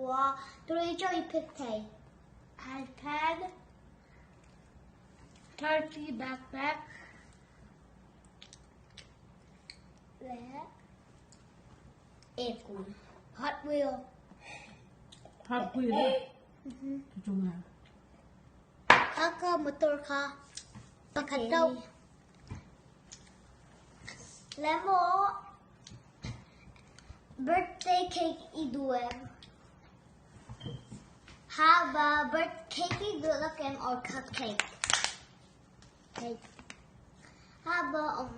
duh a, three chaw i pek thei. iPad, turkey backpack, leh ekun Hot Wheel. Hot Wheel. Chu nga. Kha kha motor kha pakhat chauh. Leh maw birthday cake i duh em? Have a birthday cake i duh lo kem or cupcake? Cake. How about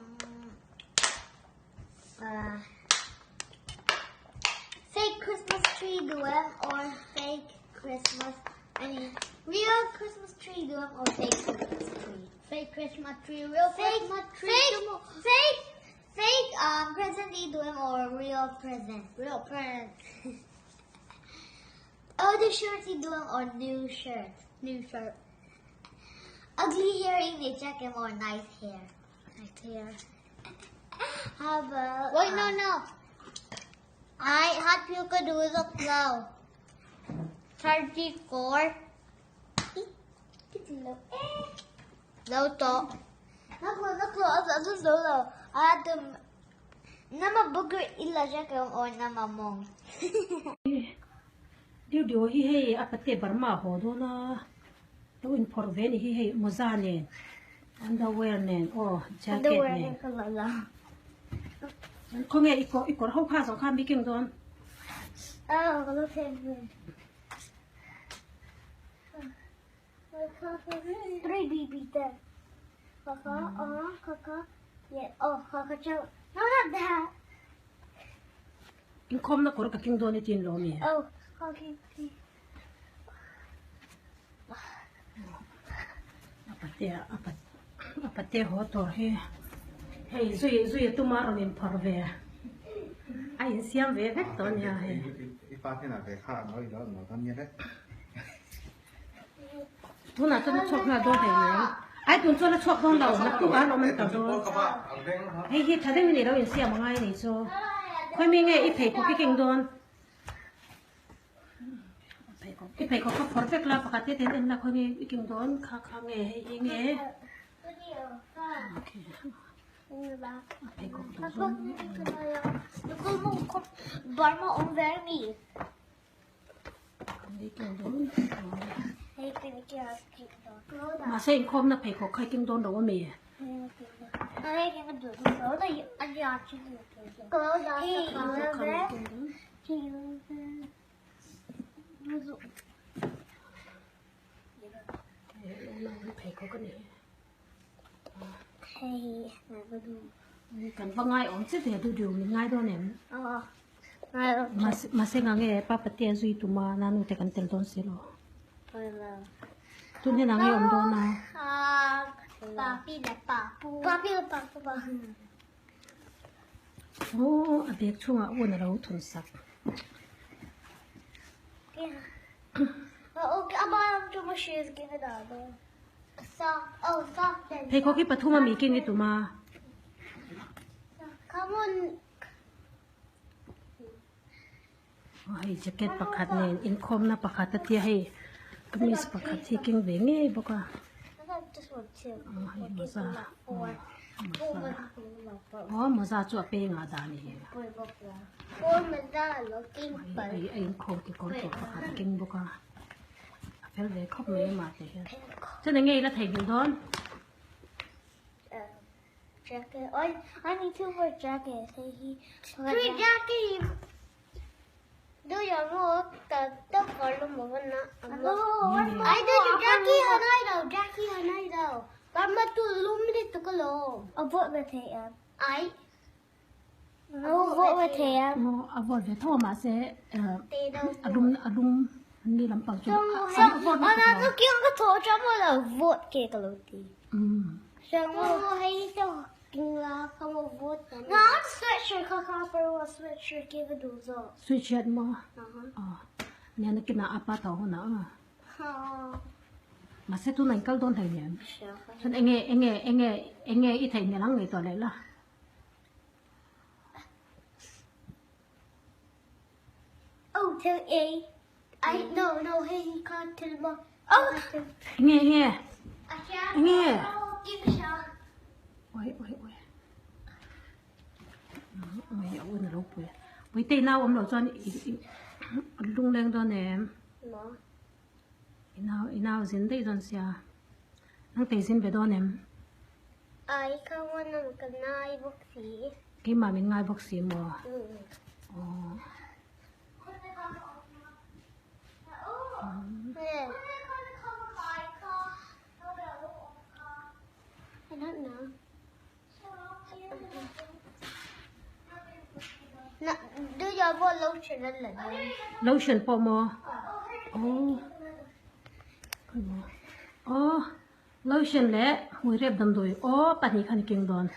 fake Christmas tree duh em or fake Christmas, I mean real Christmas tree duh em or fake Christmas tree? Fake Christmas tree, real Fake, Christmas tree, fake, fake, fake present i duh em or real present? Real present. Old shirt i duh em or new shirt? New shirt. Ugly hair i nei chak em or nice hair? Nice hair. How about Wait, no, no. I Hot Wheel ka duh zawk lo. 34. Lo tawh. Nama booger i la chak em or nama mawng? Diu diu hi hei a pate Burma haw dawn a lo inphawrh ve a ni hi hei mawza nen underwear nen aw jacket nen khawnge i kawr i kawr ho kha zawng kha mi keng dawn. Inkhawmna kawr ka keng dawn i tin lo mi? A pate a pate haw tur hi hei zui zui a tum a rawn inphawrh ve a insiam ve vek tawh a nia hei. Tunah chuan a chhuak nghal dawn thei nia. Ai tun chuan a chhuak dawn lo, naktuk ah an awm an ta dawn. Hei hi tha deuhin i lo insiam angai a nih chu. Khawi mi nge i pheikhawk i keng dawn? I pheikhawk kha phawrh vek la, pakhat te ten en la khawi nge i keng dawn, kha kha nge hei hi nge. A pheikhawk duh zawng. Mahse inkhawmna pheikhawk kha i keng dawn lo a mi? Pheikhawk a ni. Kan va ngai awm che ve duh duh min ngai dawn em? Mahse nga nge pa patea zui tuma nanu te kan tel dawn si lo. Tun hian a nge awm dawn a. Aw a bag chhungah un a lo thun sak. Pheikhawk hi pathum a mi keng i tum a. Hei jacket pakhat nen inkhawmna pakhat a tia hei kamis pakhat hi keng ve ngei bawk a. Hei mawza aw mawza chu a peng ah dah a ni. Hei a inkhawm kekawr tur pakhat a keng bawk a. A fel ve khawp mai amah te hian. Chuan enge ila theihnghilh dawn? Jacket. I, I need two more jackets. Hey, he, Three jackets. Do your mo ta ta korlo mo na. I do your jacket hanai do jacket hanai do. Parma tu lumli tu ko lo. A vot na the am. I A vawt ve tho a mahse a lum a lum an ni lampang chu a vawt Sweatshirt maw nia nakinah a pa tho hunah mahse tunah in kal dawn hleinem chuan enge enge enge enge i theihnghilh ang ngaihtuah leh la. Oh, till A. I no no hei hi kha thil maw oh Enge enge enge Oi oi oi Oi a un alo pui Pui te nau awm loh chuan i i lung leng dawn em Maw I nau i nau zin daih dawn sia Nang tei zin ve dawn em Ai kha wan ang ka ngai bawk si Keimah min ngai bawk si maw Aw. Lotion pawh maw? Aw Aw lotion leh hmui rep damdawi aw pahnih khan i keng dawn.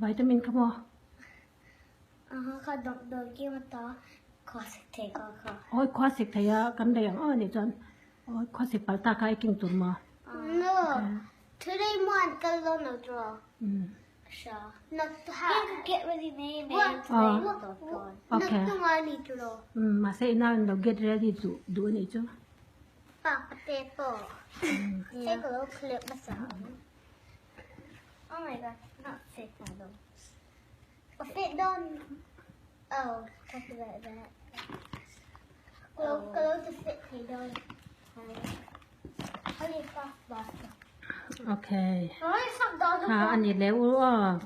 Vitamin kha maw? Kha damdawi kim ata khua sik thei kha kha. Awi khua sik thei a kan lei ang aw nih chuan awi khua sik palh ta kha i king tur maw? No, today mo an kal dawn lo tiraw? Sha. Get ready mai mai today mo dawn. Okay. Naktunga ni tiraw? Um, mahse i nau in lo get ready duh duh anih chu. Pa ka te pawh. Take a little clip hmasa ang. Oh my god, not fit at all. A fit dawn. Oh, talk about that. Go, go to fit thei dawn. Okay. Ha ani le u aw.